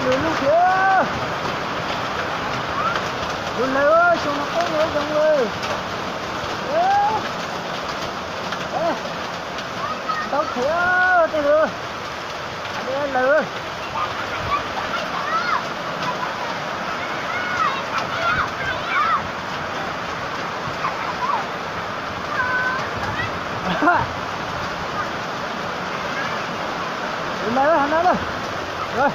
Lug lug thiab. Lug lawm, xyoo no qoob lawm zoo lawm. Tau khiav tej lawm. Lawm. Lawm, lawm, lawm. Lawm.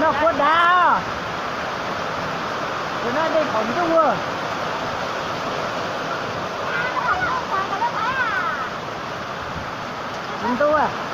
Noj kuab dav. Tus no dej pom ntuj. Tsis ntuj.